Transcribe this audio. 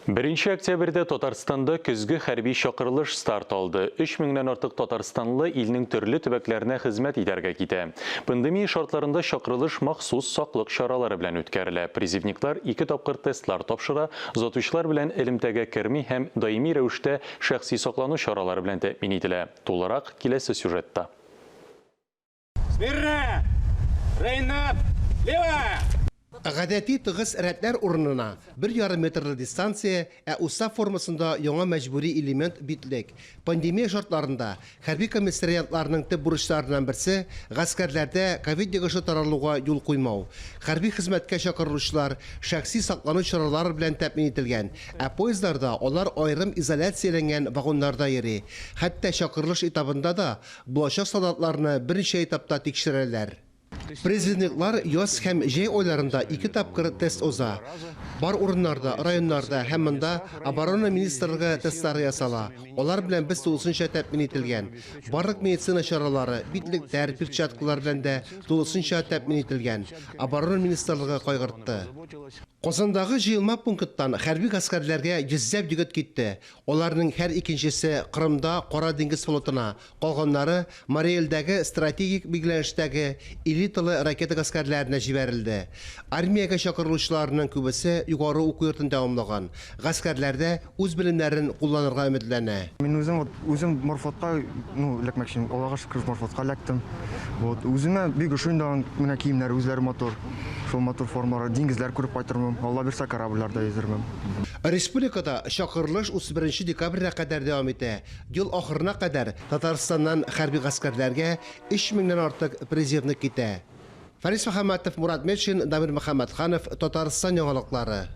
Беренче октябрьдә Татарстанда көзге хәрби чакырылыш старт алды. Өч меңнән артык татарстанлы илнең төрле төбәкләренә хезмәт итәргә китә. Пандемия шартларында чакырылыш махсус саклык чаралары белән үткәрелә. Призывниклар ике тапкыр тестлар тапшыра, озатучылар белән элемтәгә керми һәм даими рәвештә шәхси саклану чаралары белән тәэмин ителә. Тулырак киләсе сюжетта. Смирно! Рейнап! Лево! Гадәти тыгыз рәтләр урынына бер ярым метрлы дистанция, ә устав формасында яңа мәҗбүри элемент, битлек. Пандемия шартларында хәрби комиссариатларның төп бурычларыннан берсе, гаскәрләрдә ковид йогышы таралуга юл куймау. Хәрби хезмәткә чакырылучылар шәхси саклану чаралары белән тәэмин ителгән, ә поездларда алар аерым изоляцияләнгән вагоннарда йөри. Хәтта чакырылыш этабында да Булачак солдатларны берничә этапта тикшерәләр. Призывниклар яз һәм җәй айларында ике тапкыр тест уза. Бар урыннарда, районнарда һәм монда Оборона министрлыгы тестлары ясала. Алар белән без тулысынча тәэмин ителгән. Барлык медицина чаралары, битлекләр, перчаткалар белән дә тулысынча тәэмин ителгән. Оборона министрлыгы кайгыртты. Казандагы җыелма пункттан хәрби гаскәрләргә йөзләп егет китте. Аларның һәр икенчесе Кырымда Кара диңгез флотына, калганнары Марий Элдәге стратегик билгеләнештәге элиталы ракета гаскәрләренә җибәрелде. Армиягә чакырылучыларның күбесе югары уку йортын тәмамлаган, гаскәрләрдә үз белемнәрен кулланырга өметләнә. Мин үзем вот үзем морфлотка, ну, эләкмәкче идем. Аллага шөкер, морфлотка эләктем. Вот, үземә бик ошый инде аның менә киемнәре үзләре матур. Шул матур формалары, диңгезләр күреп кайтырмын. Алла бирсә, корабльләрдә йөзермен. Республикада чакырылыш 31 декабренә кадәр дәвам итә. Ел ахырына кадәр Татарстаннан хәрби гаскәрләргә өч меңнән артык призывник китә. Фарис Мөхәммәтов, Мурат Метшин, Дамир Мөхәммәтханов, Татарстан яңалыклары.